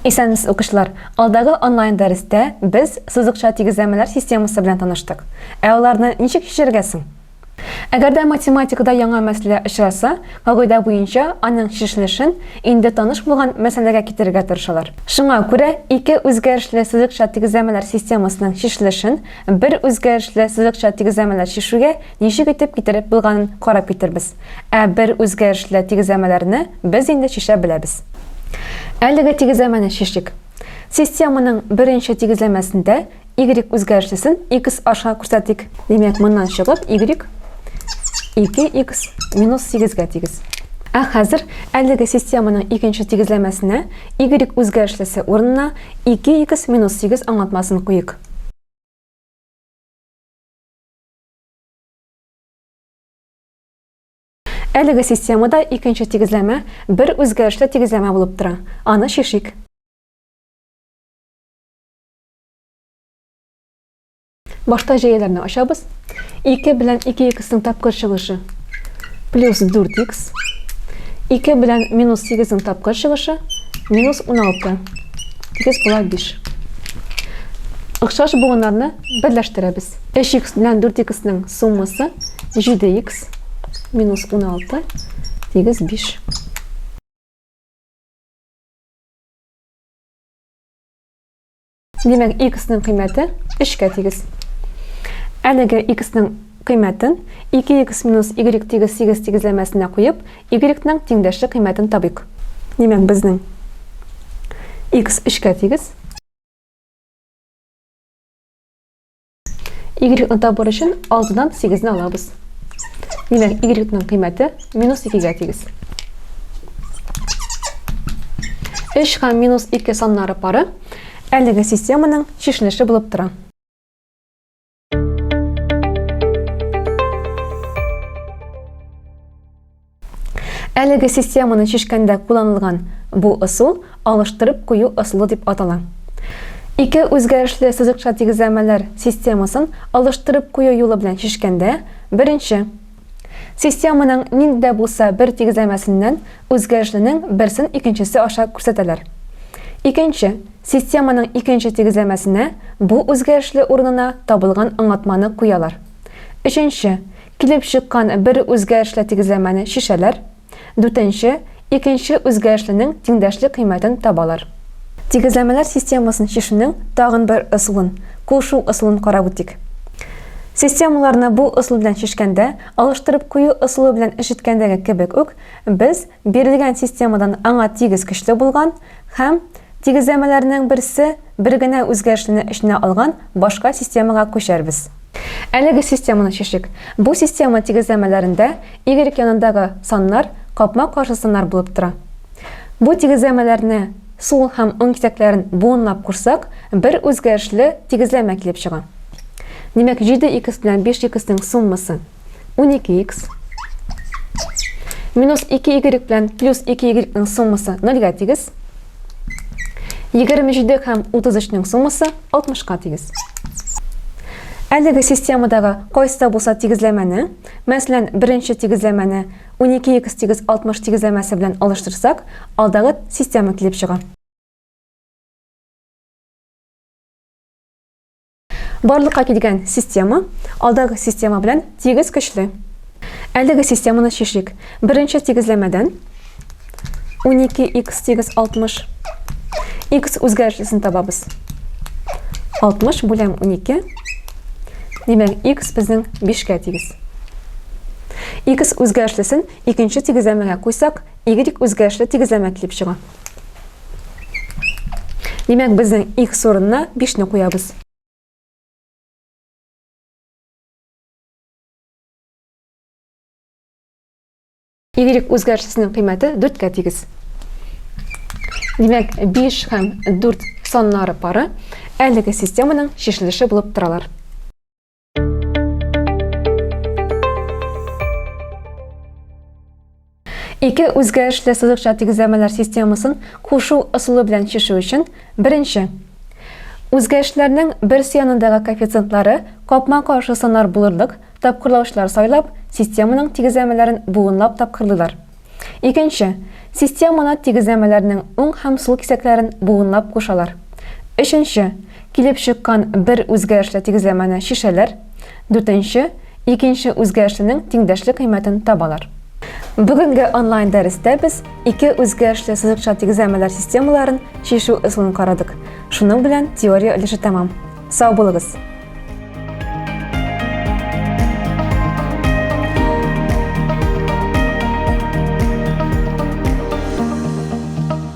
Исәнмесез, укучылар! Алдагы онлайн дәрестә без сызыкча тигезләмәләр системасы белән таныштык. Ә аларны ничек чишәргә соң? Әгәр дә математикада яңа мәсьәлә очраса, кагыйдә буенча аның чишелешен инде таныш булган мәсьәләгә китерергә тырышалар. Шуңа күрә ике үзгәрешле сызыкча тигезләмәләр системасының чишелешен бер үзгәрешле сызыкча тигезләмәләр чишүгә ничек итеп китереп булганын карап китербез. Ә бер үзгәрешле тигезләмәләрне без инде чишә беләбез. Әлеге тигезләмәне чишик. Системаның беренче тигезләмәсендә y үзгәрешлесен x аша күрсәтик. Димәк, моннан чыгып y 2x минус 8-гә тигез. Ә хәзер әлеге системаның икенче тигезләмәсенә y үзгәрешлесе урынына 2x минус 8 аңлатмасын куйыйк. Әлеге системада икенче тигезләмә бер үзгәрешле тигезләмә булып тора. Аны чишик. Башта җәяләрне ачабыз. 2 белән 2x-ның тапкыр чыгышы плюс 4x. 2 белән минус 8-ның тапкыр чыгышы минус 16. Тигез була 5. Охшаш буыннарны берләштерәбез. 3x белән 4x-ның суммасы 7x минус 16 тигез 5. Димәк, x-ның кыйммәте 3-кә тигез. Әлеге x-ның кыйммәтен 2x минус y тигез 8 тигезләмәсенә куеп, y-ның тиңдәшле кыйммәтен табыйк. Димәк, безнең x 3-кә тигез. Y-ны табыр өчен 6-дан 8-не алабыз. Димәк, Y-ның кыйммәте минус 2-гә тигез. 3 һәм минус 2 саннары пары әлеге системаның чишелеше булып тора. Әлеге системаны чишкәндә кулланылган бу ысул алыштырып кую ысулы дип атала. Ике үзгәрешле сызыкча тигезләмәләр системасын алыштырып кую юлы белән чишкәндә, беренче, системаның нинди дә булса бер тигезләмәсеннән үзгәрешленең берсен икенчесе аша күрсәтәләр. Икенче, системаның икенче тигезләмәсенә бу үзгәрешле урынына табылган аңлатманы куялар. Өченче, Килеп чыккан бер үзгәрешле тигезләмәне чишәләр. Дүртенче, икенче үзгәрешленең тиңдәшле кыйммәтен табалар. Тигезләмәләр системасын чишүнең тагын бер ысулын, кушу ысулын карап үтик. Системаларны бу ысул белән чишкәндә, алыштырып кую ысулы белән эш иткәндәге кебек үк, без бирелгән системадан аңа тигез көчле булган һәм тигезләмәләрнең берсе бер генә үзгәрешлене эченә алган башка системага күчәрбез. Әлеге системаны чишик. Бу система тигезләмәләрендә y янындагы саннар капма-каршы саннар булып тора. Бу тигезләмәләрне сул һәм уң кисәкләрен буынлап кушсак, бер үзгәрешле тигезләмә килеп чыга. Димәк, 7x белән 5x-нең суммасы 12x. Минус 2y белән плюс 2y-нең суммасы 0-гә тигез. 27 һәм 33-нең суммасы 60-ка тигез. Әлеге системадагы кайсы да булса тигезләмәне, мәсәлән, беренче тигезләмәне 12x тигез 60 тигезләмәсе белән алыштырсак, алдагы система килеп чыга. Барлыкка килгән система алдагы система белән тигез көчле. Әлеге системаны чишик. Беренче тигезләмәдән 12x тигез 60. X үзгәрешлесен табабыз. 60 бүләм 12. Димәк, x безнең 5-кә тигез. X үзгәрешлесен икенче тигезләмәгә куйсак, y үзгәрешле тигезләмә килеп чыга. Димәк, безнең x урынына 5-не куябыз. Y үзгәрешлесенең кыйммәте 4-кә тигез. Димәк, 5 һәм 4 саннары пары әлеге системаның чишелеше булып торалар. Ике үзгәрешле сызыкча тигезләмәләр системасын кушу ысулы белән чишү өчен, беренче, үзгәрешләрнең берсе янындагы коэффициентлары капма-каршы саннар булырлык тапкырлаучылар сайлап, системаның тигезләмәләрен буынлап тапкырлыйлар. Икенче, Системаны тигезләмәләрнең уң һәм сул кисәкләрен буынлап кушалар. Өченче, килеп чыккан бер үзгәрешле тигезләмәне чишәләр. Дүртенче, икенче үзгәрешленең тиңдәшле кыйммәтен табалар. Бүгенге онлайн дәрестә без ике үзгәрешле сызыкча тигезләмәләр системаларын чишү ысулын карадык. Шуның белән теория өлеше тәмам. Сау булыгыз!